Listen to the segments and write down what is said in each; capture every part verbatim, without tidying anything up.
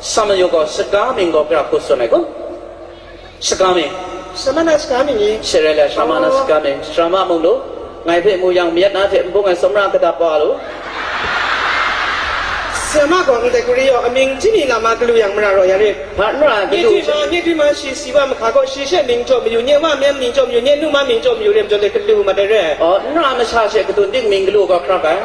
Sa mayu gaw, saga mying gaw, gara hku tsun ai kun? Saga mying. Sramana saga mying ni? Sare la, sramana Oh. saga mying. Srama mung lu, ngai hpe mu yang, mayat na hte nbung ai tsawmra kata pa lu. Srama gaw ndai hku ri yaw, amying chyi ni lam a galu yang mara raw ya rit. Hpa n ra, Nye galu dwi ma, nye dwi ma, shi si wa mahka gaw, shi she mying jaw mayu, nye wa myam mying jaw mayu, nye nu ma mying jaw mayu, rem jaw le galu mat ai re. Oh, n ra masha she kadun ting mying galu gaw hkrak ai.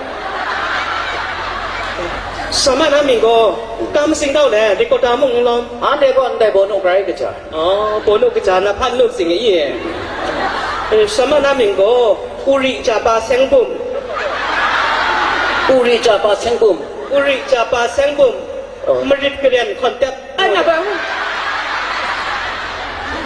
Sramana mying gaw, kam sing dau le, recorder mung n lawm. Anhte gaw ndai bawnu grai kaja. Oh, bawnu kaja na hpa nu sing i? Eh, sramana mying gaw, Uri Japa Seng Bum. Uri Japa Seng Bum. Uri Japa Seng Bum. Oh. Marit karen hkawn tep. Ai, na ba?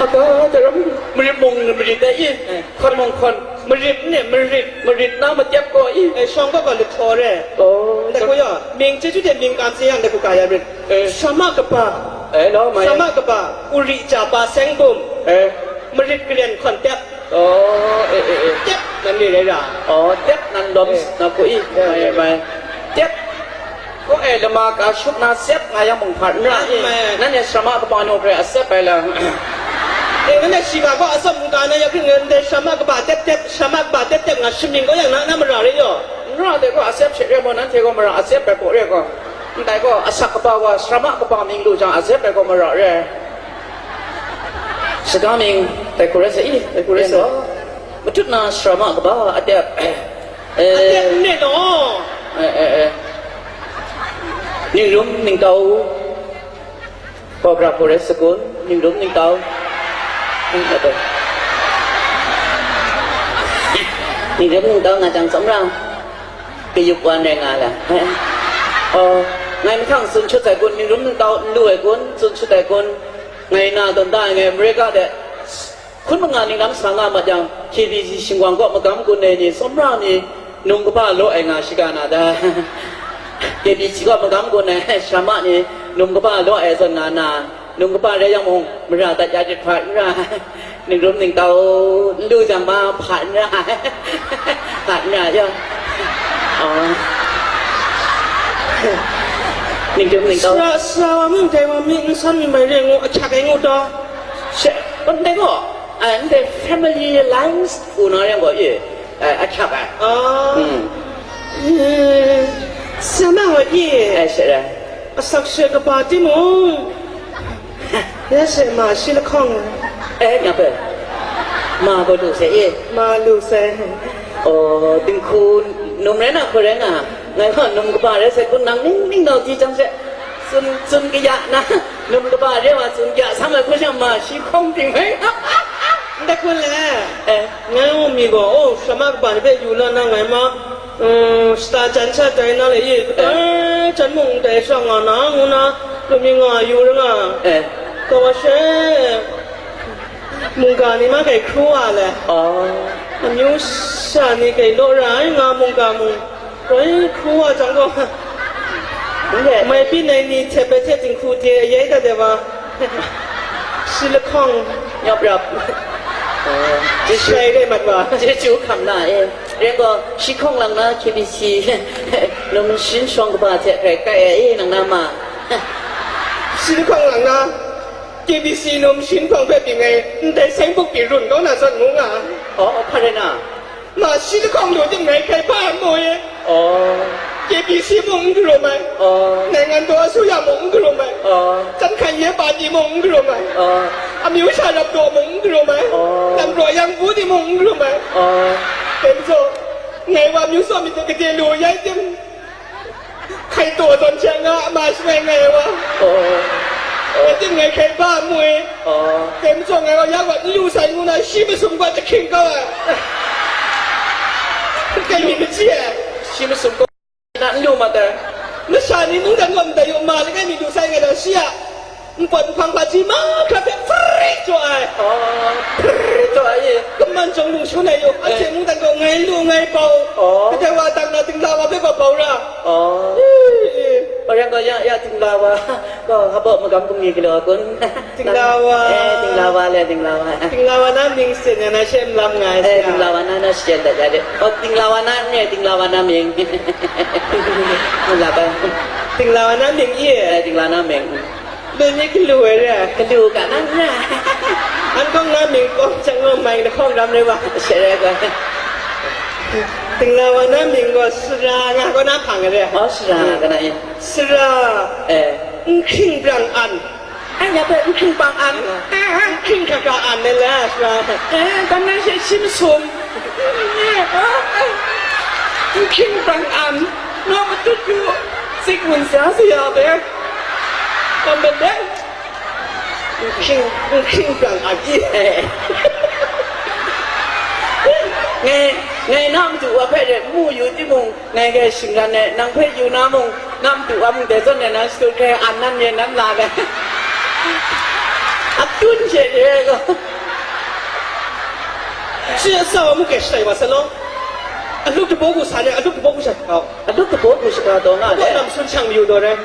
Aka, taram, marit mung marit ai i? Eh. Hkawn mung hkawn. Marit ne, marit. Marit na matep gaw i? Eh, shawng gaw gaw lahtaw re. Oh, Ndai hku yaw, mying chyeju de mying kam sin yang ndai hku ka ya rit. Eh. Sramana kaba. Eh, lo, mai. Sramana kaba, Uri Japa Seng Bum. Eh. Marit karen hkawn tep. Oh, eh, eh, eh. Tep nan re rai ra. Oh, tep nan lawm Eh. na hku i? Ya, Mai, ya. mai. Tep. Ko e lama ka shup na sep nga yang mung hpa n ra i? Amen. Nanhte sramana kaba nu hkrai a sep ai la. Eh, nanhte shiga gaw a tsawm n ka na ya hkring, nanhte sramana kaba tep tep, sramana kaba tep tep nga shamying gaw yang na, na mara re yaw. N ra de gaw a sep she re maw, nanhte gaw mara a sep ai gaw re gaw. Ndai gaw asak kaba wa, sramana kaba mying lu jang a sep ai gaw mara re. Saga mying, dai hku rai sa i? Dai hku rai sa. Matut na sramana kaba a tep. Eh, Atep n re law. Eh, eh, eh. Ningrum ningtau. Gaw gara hku rai sa kun, ningrum ningtau. Ningrum ningtau nga jang tsawmra. Kayup wan rai nga la. Oh, ngai mahtang tsun shut sai kun, ningrum ningtau n lu ai kun, tsun shut ai kun. Ngai na tawn da ai ngai Amerika de. Hkun manga ninglam sa nga mat yang, K B C shingwang kaw magam gun ai ni, tsawmra ni, num kaba law ai nga shiga na da. K B C kaw magam gun ai, sramana ni, num kaba law ai zawn nga na, num kaba rai yang mung, mara dat ya jit hpa n ra, ningrum ningtau n lu jang ma, hpa n ra, hpa n ra ya. Oh. Ningrum ningtau. Sara, sara wa mung dai wa mi n san mi mai re ngu, ahkyak ai ngu taw? She, ndai gaw, a, ndai family lines u na yang gaw, e, a, ahkyak ai. Ah. Hmm. Eh, sara wa e. Ai, she rai. Asak she kaba timung. Ya she ma shi lahkawng. Eh, nga bai. Ma gaw lu sai e. Ma lu sai. Oh, dinghku num rai na, hkoi rai na. Ngai gaw num kaba rai sai kun, nang ning ning nau di jang she. Tsun, tsun kaya na, num kaba re wa tsun kaya, sa mai hkoi sha ma shi hkawng ting mai. Ndai hkun le, eh, ngai u mi gaw, oh, sramana kaba ni hpe yu la na ngai ma, mm, shata jan sha tai na le, ye, eh, jan mung tai sha nga na, ngu na, lu mi nga yu ra nga. Eh. Kawa she, mungga ni ma kai hkru wa le. Oh. Amyu sha ni kai law ra ai nga mungga mung. Roi hkru wa jang gaw, mai pyi nai ni hte bai hte dinghku de ayai dat ai wa, shi lahkawng nyawp rap. Jesu, shai re mat wa. Jesu hkam na e. Ren gaw, shi hkawng lang na K B C num shin shawng kaba hte hkrai kai ai e, nang na ma. Shi lahkawng lang na K B C num shin hkawng hpe byin ai ndai seng buk pyi run kau na zawn ngu nga. Oh, hpa rai na. Ma shi lahkawng lu tim ngai hkrai hpa n mu i? Oh. K B C mung n garum ai. Oh. Naingan daw asuya mung n garum ai. Oh. Jan hkan ye pa ni mung n garum ai. Oh. Amyu sha rap daw mung n garum ai. Oh. Lam raw yang bu ni mung n garum ai. Oh. Dai majaw, ngai wa amyu tsawm myit dai gade lu ya i tim? Hkai taw zawn hte nga ma shangai ngai ai wa. Oh. Ngai tim ngai hkai ba mu e. Oh. Dai majaw ngai wa ya wat n lu sai ngu na shi masum gaw jahkying kau ai. Kai mi machyi ai. Shi masum gaw na n lu mat ai. Masha ni mungdan gaw ndai yaw ma langai mi lu sai ngai dan shi a. Npawt nhpang hpaji mahkra hpe hprit jaw ai. Oh, hprit jaw ai. Kaman jawng lung shangun ai yaw, eh, anhte mungdan gaw ngai lu ngai bau. Oh. Kadai wa dang na Tingla wa hpe gaw bau ra. Oh. Eh, eh. Orang gaw ya, ya Tingla wa. Gaw, hpa magam bungli galaw kun. Tingla wa. Eh, Tingla wa le, Tingla wa. Tingla wa na mying sin ya na she n lam nga ai. Eh, Tingla wa na na shi dat ya de. Oh, Tingla wa na n re, Tingla wa na mying. Tingla wa na mying i e. Eh, Tingla na mying. Dai ni galu ai re ai. Galu ga nang ra. An kawng na ming kawng chang ngaw mai, na hkawng ram rai wa. She rai ga. Dingla wa na ming gaw Sara nga gaw na hpang ai re. Oh, Sara ga na yin. Sara. Eh. N hkring brang an. Ai, nya pe n hkring brang an. N hkring hkra hkra an ne la, Sara. Eh, dan na she shim sum. N hkring brang an. Nga matut yu. Sik mun sa sa ya de. Kan ben de. N hkring, n hkring brang a pyi. Ngai, ngai na matu wa hpe ret mu yu timung, ngai hkrai shingran ai, nang hpe yu na mung, na matu wa mung dai zawn ai, nang shadut hkrai an nan ye nan la ai. A tun she re gaw. Shi a sa wa mu ke shai wa sa law. A lup dabaw gu sa re, a lup dabaw gu sha kau. A lup dabaw gu sha kau taw nga Abaw le. Lam sun shang mayu taw re.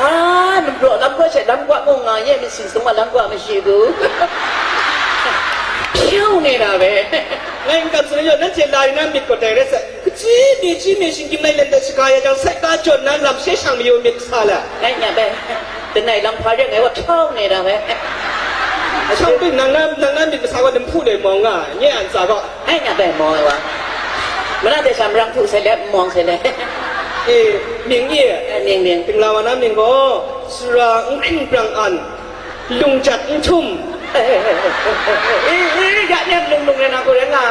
Ha, num raw lam gaw she lam gaw mung nga ye, mi sin sung wa lam gaw ma shi gu. Hpyau ne na we. Ngai n kam tsun yaw, nanhte la ri na myit gaw dai rai sai. Kaji mi, ji mi shinggyim lai len de shaga ya jang, sai ka jawn na lam she shang mayu myit sa la. Ngai nya bai. Denai lam hpa ring ngai wa hpyau ne na we. Shang pyi nang na, nang na myit masa wa lam hpu dai mawng nga, nye an tsa gaw. Ai, nya bai mawng ai wa. Mana de sha marang htu sai let, mawng sai let. E, mying ye. E, mying, mying. Dingla wa na mying gaw, sara n hkring brang an, lung jat n htum. E, e, e, e, ya nem lung lung rai na gaw rai nga.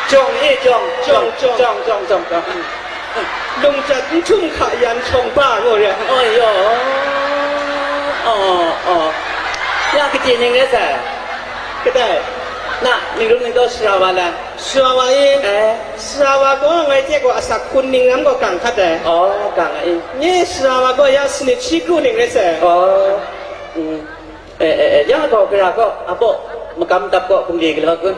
Jawng, e, jawng, jawng, jawng, jawng, jawng, jawng. Lung jat n htum hka yan shawng ba ngu re. Oh, yo. Oh, oh. Ya, kaji ning rai sai. Kadai? Na, ning rum ning taw sara wa la. Sara wa e? Eh. Sara wa gaw ngai hte gaw asak hkun ning ram gaw gang hkat ai. Oh, gang ai. Nye sara wa gaw ya sanit shi kru ning rai sai. Oh. Mm. Eh, eh, eh, yang gaw gara gaw, apaw, magam dap gaw, bungli galaw kun.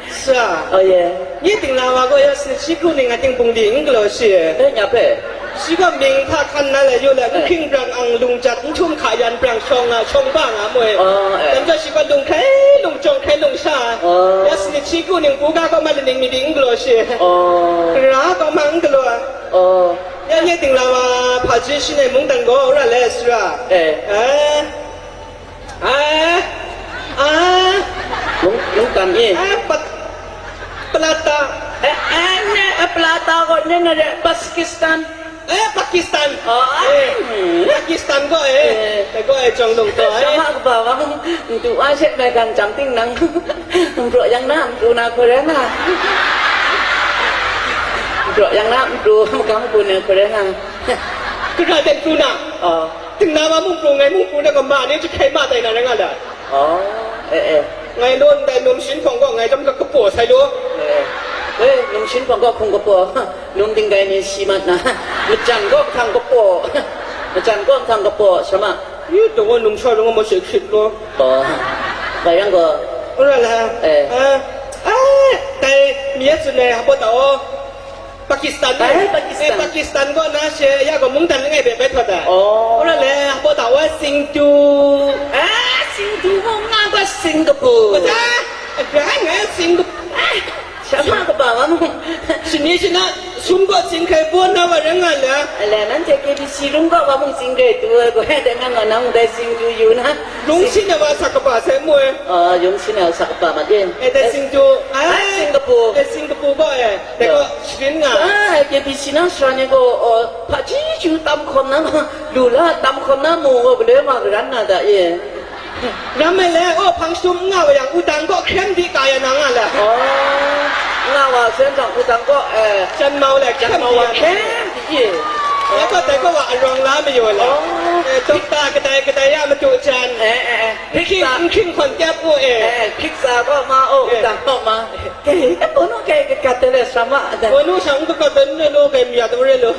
Sa. Oh, ye. Nye dingla wa gaw ya sanit shi kru ning a ting bungli n galaw shi. Eh, nya pe. Shi gaw mying hta hkan na lai yu la, n hkring brang ang lung jat, n htum hka yan brang shawng nga, shawng ba nga mu e. Oh, eh. Dan gaw shi gaw lung hkrai lung jawng hkrai lung sha. Oh. Ya sanit shi kru ning bu ga gaw ma laning mi di n galaw shi. Oh. Gara gaw ma n galaw. Oh. Ya nye dingla wa hpaji shi ne mungdan gaw ra le sara. Eh. Eh. Ah, ah. Mung, mung tam ye. Ah, pat, Palata. Eh, eh, ne, eh, Palata ko ne, ne, ne, Pakistan. Eh, Pakistan. Oh, eh. Eh, Pakistan ko, eh. Eh. Eh, ko, eh, jong dong to, eh. Sama ke bawang, untuk aset megan jam ting nang. Untuk yang na, untuk na Korea na. Untuk yang na, untuk kamu punya Korea na. Kena dan tuna. Oh. Dingna wa mung pru ngai mung pru na kama ni jahkai ma tai na rai nga la. Oh, eh, eh. Ngai law ndai num shin hpawng gaw ngai dam ka kapaw sai law. Eh, eh. Eh, num shin hpawng gaw hkung kapaw. Num dinggai ni si mat na. Majan gaw hkang kapaw. Majan gaw hkang kapaw, sama. Yu dong wa num sha dong wa ma se hkrit law. Oh. Bai yang gaw. Ura la. Eh. Ah. Ah, dai mi ya tsun ai hpa ta o. Pakistan ni. Ai, Pakistan. Eh, Pakistan gaw na she, ya gaw mungdan langai bai bai htawt ai. Oh. Wora le, hpaw ta wa Singtu. Ah, Singtu gaw nga gaw Singapore. Wata? Rai ngai Singapore. Ai, shama kaba wa mu. Shani shana, sum gaw Singapore na wa rai nga le. Ale, nanhte K B C rum gaw wa mu Singapore tu ai gaw, dai nga nga nang dai Singtu yu na. Lungsin na wa sa kaba sai mu e. Ah, lungsin na wa sa kaba ma de. Eh, dai Singtu. Ah, Singapore. Dai Singapore gaw e. Dai gaw sharin nga. Ah, K B C na sara ni gaw, oh, hpaji ju tam hkawm na, lu la tam hkawm na mu gaw, galoi ma garan na da e. Ram ai le, oh, hpang shadum n nga wa yang, wudang gaw hkrem di ka ya na nga le. Oh, nga wa sen jang wudang gaw, eh, jan mau le, jan mau wa hkrem di e. Dai gaw, dai gaw wa arawng la mayu le. Oh. Eh, dokta kadai kadai ya madu jan. Eh, eh, eh. Hking, hking hkawn kyap u e. Eh, hkiksa gaw ma, oh, eh, wudang gaw ma. Kai, ka pawnu kai kakat de le, sama da. Pawnu shang kakat de ne lo, kai mi ya de re lo.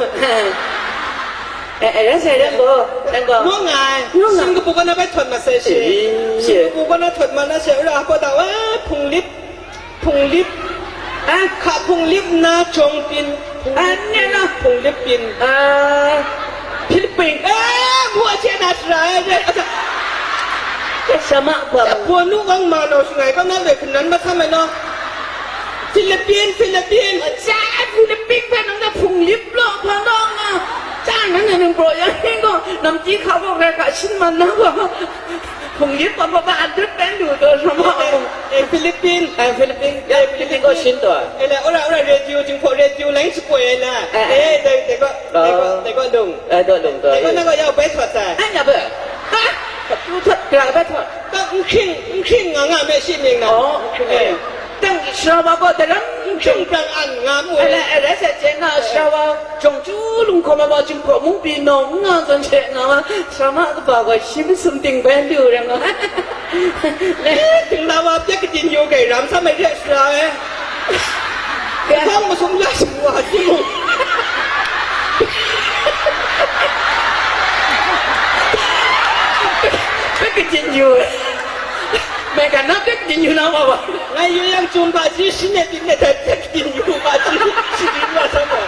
Eh, eh, ran sai ran gaw, ran gaw. Nung ngai, nung ngai. Singapore gaw na bai htawt ma sai shi. Eh. Singapore gaw na htawt ma na sai, ra hpaw ta, eh, hpung lip, hpung lip. Eh, hka hpung lip na jawng pyin. Ah, ne na. Hpung lip pyin. Ah, Philippine. Eh, mu a che na sara, eh, eh. Sama kwa. Pawnu wang ma nau shangai, kau na le hkanan masam ai nau. Philippine, Philippine. Cha, Philippine hpe nang na hpung lip law hpa nau nga. Chang nang nang pro yang hing ko, nam ti kha ko, kra kha shin man na ko. Hung yip pa pa pa, a dut pen du to, sama ko. Eh, Philippine. Eh, Philippine. Ya, Philippine ko shin to. Eh, la, ora, ora, radio, jingpho radio, lang sipoi, eh, la. Eh, eh. Eh, dai, dai ko, dai ko, oh, dai ko lung. Eh, dai lung to. Dai ko, eh, na ko, ya, bai thot sai. Eh, ya, bai. Ha? Ka tu thot, kra bai thot. Ka, nkring, nkring nga nga me shi ning na. Oh, nkring. Eh. Dang shara wa gaw daram hkying prang an nga mu ai. Ala, ala sa chyen na shara wa jawng chyu lung hkawm ai wa, Jinghpaw mung pyi nawng n nga zawn hte nga wa, shara ma kaba gaw shi masum ting bai lu rai nga. Eh, ting la wa pyek katin yu gai ram sa mai hte shara e. Kaihtang masum ya shing wa, Jinghpaw. Pyek katin yu. Mai kan na pyek katin yu na wa wa. Ngai yu yang, chyum ga ji, shi ne, byin ne, dai pyek katin yu ga ji, shi byin wa sa ma.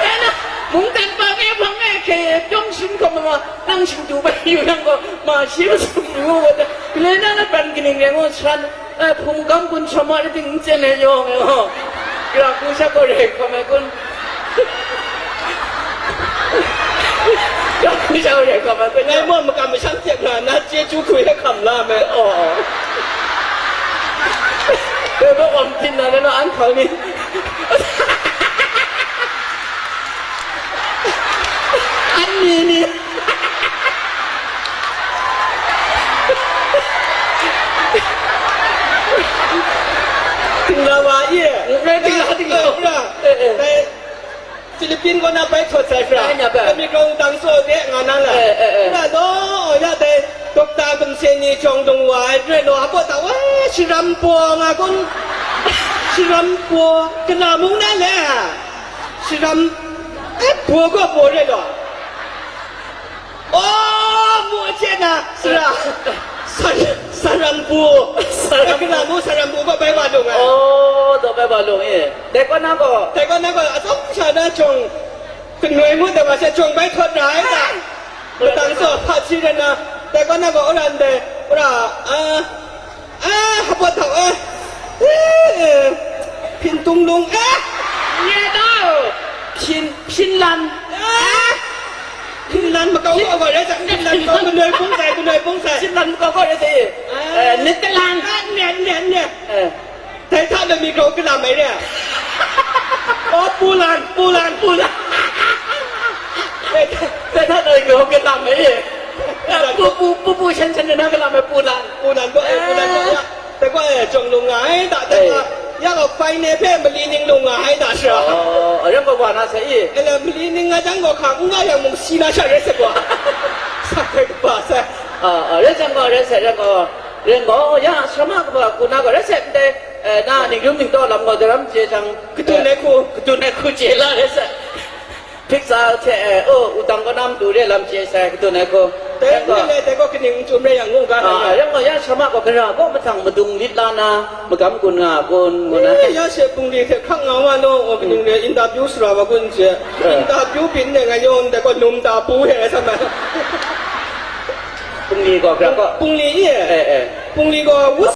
Ai na, mungkan pa ngai hpang ngai hkye pyawng shin hkawm ma, nang shingtu bai yu yang gaw, ma shi masum yu wa ta. Gale na na ban kaning rai ngu, shan. Eh, hpung gam kun shama rai ting n chyen ai yawng e, ho. Gara hku sha gaw rai hkawm ai kun. Gara hku sha gaw rai hkawm ai kun. Ngai maw makam masham hte nga na chyeju hku e hkam la me, aw. Dai gaw wam hpyin na le law, an hkau ni. An ni ni. Ting la wa ye. Ting la, ting la. Eh, eh. Dai Philippine kaw na bai thawt sai hkra. Ai, nya bai. Dai mi grau dang so de nga na la. Eh, eh, eh. Hkra law, ya dai dokta kamse ni jawng dung wa ai, hkra law, hpa ta wa, sharam paw nga kun. Sharam paw, kana mung na le. Sharam, eh, paw gaw paw re law. Oh, mu a chye na, sara. Sar-, sarampu. Sarampu. Eh, kena mu sarampu ko bai wa lung ai. Oh, to bai wa lung e. Dai kaw na gaw. Dai kaw na gaw, atsawm sha na jawng, kanoi ngut ai wa she jawng bai htawt ra ai ta. Matang so, hpa si rai na. Dai kaw na gaw, ora ndai, ora, ah, Ah, hpa tau, eh. Eh, hpyin tung lung, eh. Nye tau. Hpyin, hpyin lan. Eh. Hpyin lan makau kau kau rai sa, hpyin lan makau, kanoi pung sai, kanoi pung sai. Hpyin lan makau kau rai sa, eh. Eh, Netherlands. Ah, nye, nye, nye. Eh. Dai hta na mi grau kalam ai re. Oh, Pulan, Pulan, Pulan. Dai, dai hta na mi grau kalam ai re. Pu, pu, pu, pu, shen, shen, na kalam ai Pulan. Pulan gaw, eh, Pulan gaw, ya. Dai gaw, eh, jawng lung nga ai da, dai gaw, eh, ya gaw, hpai ne hpe mali ning lung nga ai da, sha. Oh, rai gaw, wa na sai i. Ele, mali ning nga jang gaw, hka n nga yang mung, si na sha rai sai gaw. Sa hkrai kaba sai. Ah, ah, rai jang gaw, rai sai, rai gaw. Rai gaw, ya, sara ma kaba, ku na gaw, rai sai, ndai, eh, na, ning rum ning taw lam gaw, daram chye jang, katun ai hku, katun ai hku chye la, rai sai. Hpik tsa hte, eh, oh, wudang kaw na matu re lam chye sai, katun ai hku. Dai gaw, le, dai gaw kaning n chyum re yang ngu ga na, ah, ya. Yang gaw, ya sha ma gaw gara kaw mahtang madung lit la na, magam gun nga kun, ngu na. Eh, ya she bungli hte hkrak nga wa law, wa kaning re interview sara wa kun che. Eh. Interview byin ne nga yawn dai gaw num ta pu he sa ma. Bungli gaw gara kaw. Bungli i e. Eh, eh. Bungli gaw wut